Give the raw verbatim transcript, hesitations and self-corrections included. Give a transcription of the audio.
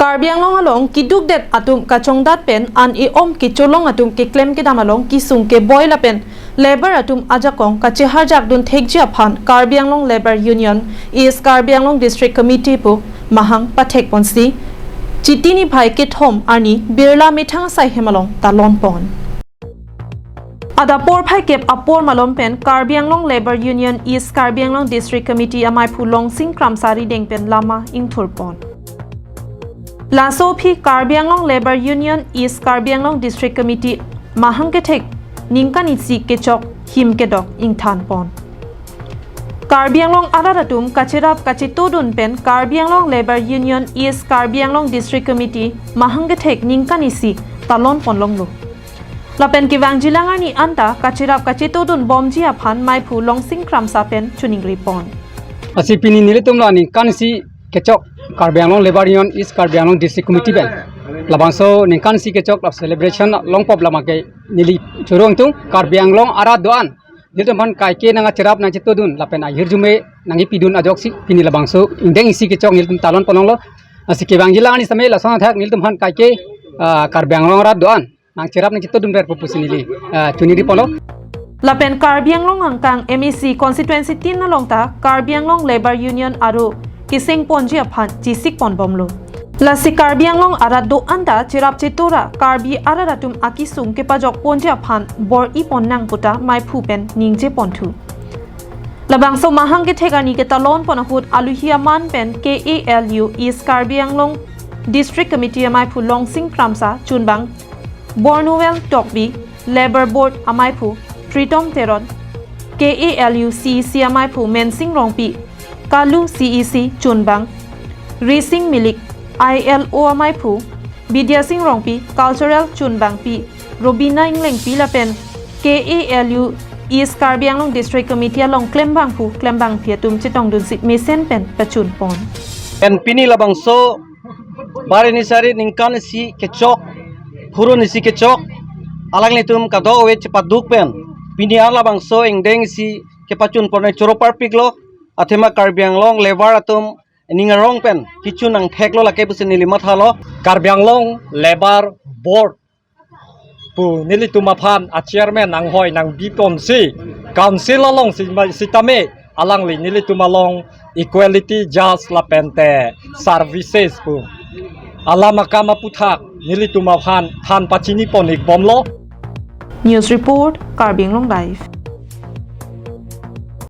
Karbi Anglong along kidukdet atum kachongdat pen an-e-om kecholong atum keklem kedam along kesung keboi lapen labour atum ajakong kacheharjak dun thekji aphan Karbi Anglong Labour Union East Karbi Anglong District Committee pu mahang pathek ponsi Chiti niphai kethom arni Birla methang asai hem along talon pon. Adap porphai kep apor malom pen Karbi Anglong Labour Union East Karbi Anglong District Committee amaiphu Longsing Kramsa arideng pen lama ingthur pon. Laso aphi Karbi Anglong Labour Union East Karbi Anglong District Committee mahang kethek ningkan isi kechok him kedok ingthan pon. Karbi Anglong arat atum kacherap kachetodun pen Karbi Anglong Labour Union East Karbi Anglong District Committee mahang kethek ningkan isi talon ponlonglo. Lapen kevangjilang arni anta kacherap kachetodun bomji aphan maiphu Longsing Kramsa pen choningri pon. Lasi pini nelitum la ningkan isi kechok Karbi Anglong Labour Union East Karbi Anglong District Committee pen labangso ningkan isi kechok la celebration longpop lama ke neli choro ingtung Karbi Anglong arat do-an nelitum aphan kaike nangcherap nangchetodun lapen ahirjume nangkipidun ajoksi pini labangso ingdeng isi kechok nelitum talon ponlonglo. Lasi kevangjilang arni same lason athak nelitum aphan kaike, ah, Karbi Anglong arat do-an nangcherap nangchetodun ver pusi neli, ah, choningri ponlo. Lapen Karbi Anglong angkang M A C constituency tin along ta Karbi Anglong Labour Union aro keseng ponji aphan chisik pon bomlo. Lasi Karbi Anglong arat do-an ta cherap chetora Karbi arat atum akesung kepajok ponji aphan bor-i pon nang puta maiphu pen ningje ponthu. Labangso mahang kethek arni ketalon pon ahut aluhi aman pen K A L U East Karbi Anglong District Committee amaiphu Longsing Kramsa chunbang Bornuel Tokbi, Labour Board amaiphu Pritom Teron, K A L U C E C amaiphu Mensing Rongpi, Kalu C E C chunbang Rising Milik, I L O amaiphu Bidya Sing Rongpi, Cultural chunbangpi Robina Inglengpi lapen K A L U East Karbi Anglong District Committee along klembangphu klembangpi atum chetongdunsi mesen pen pachun pon. Pen pini labangso bar ini sari ningkan isi kechok, phurun isi kechok, alanglitum kadokave chepaduk pen pini ar labangso ingdeng isi kepachun pon choro parpiklo, athema Karbi Anglong labour atum ning arong pen kechun nangtheklo lake pusi neli mathalo. Karbi Anglong Labour Board pu nelitum aphan a chairman nanghoi nangbi ponsi council alongsi ma-, sitame alangli nelitum along equality, just lapente services pu alam akam aputhak nelitum aphan than pachini pon-ik bomlo. News report, Karbi Anglong Live.